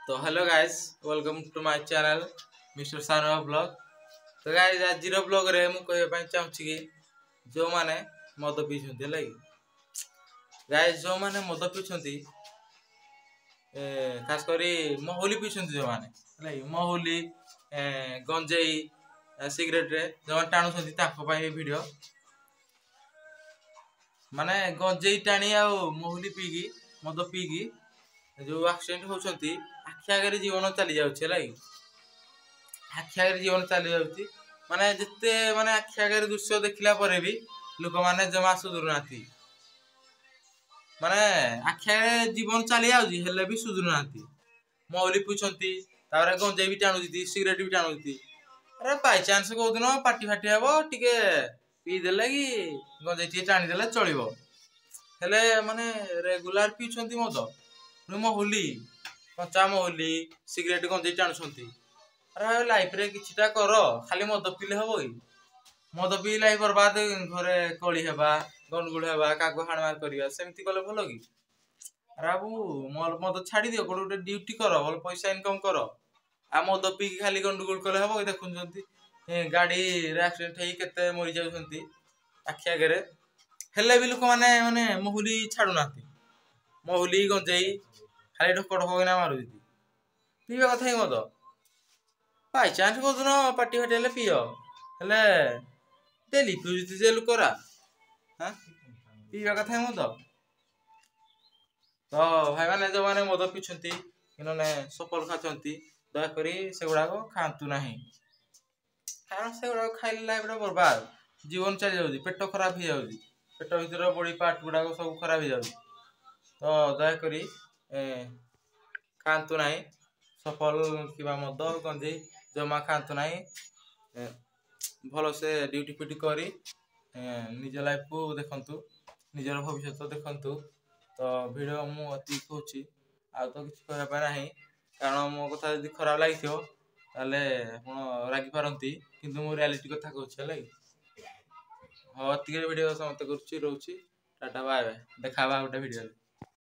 ତ hello guys, welcome to my channel Mister Sanua Vlog। ତ guys, ଆଜିର ବ୍ଲଗ୍ରେ ମୁଁ କହିବା ପାଇଁ ଚାହୁଁଛି କି ଯେଉଁମାନେ ମଦ ପିଉଛନ୍ତି, ହେଲା କି ଗାଇସ୍, ଯେଉଁମାନେ ମଦ ପିଉଛନ୍ତି, ଖାସ କରି ମହୁଲି ପିଉଛନ୍ତି ଯେଉଁମାନେ, ହେଲା କି, ମହୁଲି, ଗଞ୍ଜେଇ, ସିଗାରେଟରେ ଯେଉଁମାନେ ଟାଣୁଛନ୍ତି, ତାଙ୍କ ପାଇଁ ଏ ଭିଡ଼ିଓ। ମାନେ ଗଞ୍ଜେଇ ଟାଣି ଆଉ ମହୁଲି ପିଇକି, ମଦ ପିଇକି ଯୋଉ ଆକ୍ସିଡେଣ୍ଟ ହଉଛନ୍ତି, ଆଖି ଆଗରେ ଜୀବନ ଚାଲି ଯାଉଛି, ହେଲା କି, ଆଖି ଆଗରେ ଜୀବନ ଚାଲି ଯାଉଛି। ମାନେ ଯେତେ ମାନେ ଆଖି ଆଗରେ ଦୃଶ୍ୟ ଦେଖିଲା ପରେ ବି ଲୋକମାନେ ଜମା ସୁଧୁରୁନାହାନ୍ତି। ମାନେ ଆଖି ଆଗରେ ଜୀବନ ଚାଲି ଯାଉଛି, ହେଲେ ବି ସୁଧୁରୁନାହାନ୍ତି। ମହୁଲି ପିଉଛନ୍ତି, ତାପରେ ଗଞ୍ଜେଇ ବି ଟାଣୁଛନ୍ତି, ସିଗାରେଟ ବି ଟାଣୁଛନ୍ତି। ଆରେ, ବାଇଚାନ୍ସ କୋଉଦିନ ପାଟି ଫାଟି ହବ, ଟିକେ ପିଇଦେଲେ କି ଗଞ୍ଜେଇ ଟିକେ ଟାଣିଦେଲେ ଚଳିବ। ହେଲେ ମାନେ ରେଗୁଲାର ପିଉଛନ୍ତି ମଦ, ପୁଣି ମହୁଲି, କଞ୍ଚା ମହୁଲି, ସିଗାରେଟ, ଗଞ୍ଜେଇ ଟାଣୁଛନ୍ତି। ଆରେ ଭାଇ, ଲାଇଫରେ କିଛିଟା କର। ଖାଲି ମଦ ପିଇଲେ ହବ କି? ମଦ ପିଇ ଲାଇଫ ବର୍ବାଦ, ଘରେ କଳି ହେବା, ଗଣ୍ଡଗୋଳ ହେବା, କାହାକୁ ହାଣମାର କରିବା, ସେମିତି କଲେ ଭଲ କି? ଆରେ ବାବୁ, ମଦ ଛାଡି ଦିଅ, କୋଉଠି ଗୋଟେ ଡ୍ୟୁଟି କର, ଭଲ ପଇସା ଇନକମ କର। ଆଉ ମଦ ପିଇକି ଖାଲି ଗଣ୍ଡଗୋଳ କଲେ ହବ କି? ଦେଖୁଛନ୍ତି, ଗାଡିରେ ଆକ୍ସିଡେଣ୍ଟ ହେଇକି କେତେ ମରିଯାଉଛନ୍ତି ଆଖି ଆଗରେ। ହେଲେ ବି ଲୋକମାନେ ମାନେ ମହୁଲି ଛାଡୁନାହାନ୍ତି। ମହୁଲି, ଗଞ୍ଜେଇ ଖାଲି ଢୋକ ଢୋକ କିନା ମାରୁଛନ୍ତି। ପିଇବା କଥା ହିଁ ମଦ? ବାଇଚାନ୍ସ କୋଉଦିନ ପାଟି ଫାଟି ହେଲେ ପିଅ, ହେଲେ ଡେଲି ପିଉଛନ୍ତି ଯେ ଲୋକରା। ହାଁ, ପିଇବା କଥା ହିଁ ମଦ? ତ ଭାଇମାନେ, ଯୋଉମାନେ ମଦ ପିଉଛନ୍ତି କି ନହେଲେ ସଫଲ ଖାଉଛନ୍ତି, ଦୟାକରି ସେଗୁଡାକ ଖାଆନ୍ତୁ ନାହିଁ। କାରଣ ସେଗୁଡାକ ଖାଇଲେ ଲାଇଫଟା ବର୍ବାଦ, ଜୀବନ ଚାଲି ଯାଉଛି, ପେଟ ଖରାପ ହେଇଯାଉଛି, ପେଟ ଭିତର ବଡି ପାର୍ଟ ଗୁଡାକ ସବୁ ଖରାପ ହେଇଯାଉଛି। ତ ଦୟାକରି ଖାଆନ୍ତୁ ନାହିଁ ସଫଲ କିମ୍ବା ମଦ, ଗଞ୍ଜେଇ ଜମା ଖାଆନ୍ତୁ ନାହିଁ। ଭଲସେ ଡ୍ୟୁଟି ଫ୍ୟୁଟି କରି ନିଜ ଲାଇଫକୁ ଦେଖନ୍ତୁ, ନିଜର ଭବିଷ୍ୟତ ଦେଖନ୍ତୁ। ତ ଭିଡ଼ିଓ ମୁଁ ଏତିକି କହୁଛି, ଆଉ ତ କିଛି କହିବା ପାଇଁ ନାହିଁ। କାରଣ ମୋ କଥା ଯଦି ଖରାପ ଲାଗିଥିବ, ତାହେଲେ ଆପଣ ରାଗିପାରନ୍ତି, କିନ୍ତୁ ମୁଁ ରିଆଲିଟି କଥା କହୁଛି, ହେଲା କି। ହଉ, ଏତିକିରେ ଭିଡ଼ିଓ ସମାପ୍ତ କରୁଛି, ରହୁଛି। ଟାଟା, ବାଏ ବାଏ, ଦେଖା ହେବା ଗୋଟେ ଭିଡ଼ିଓରେ।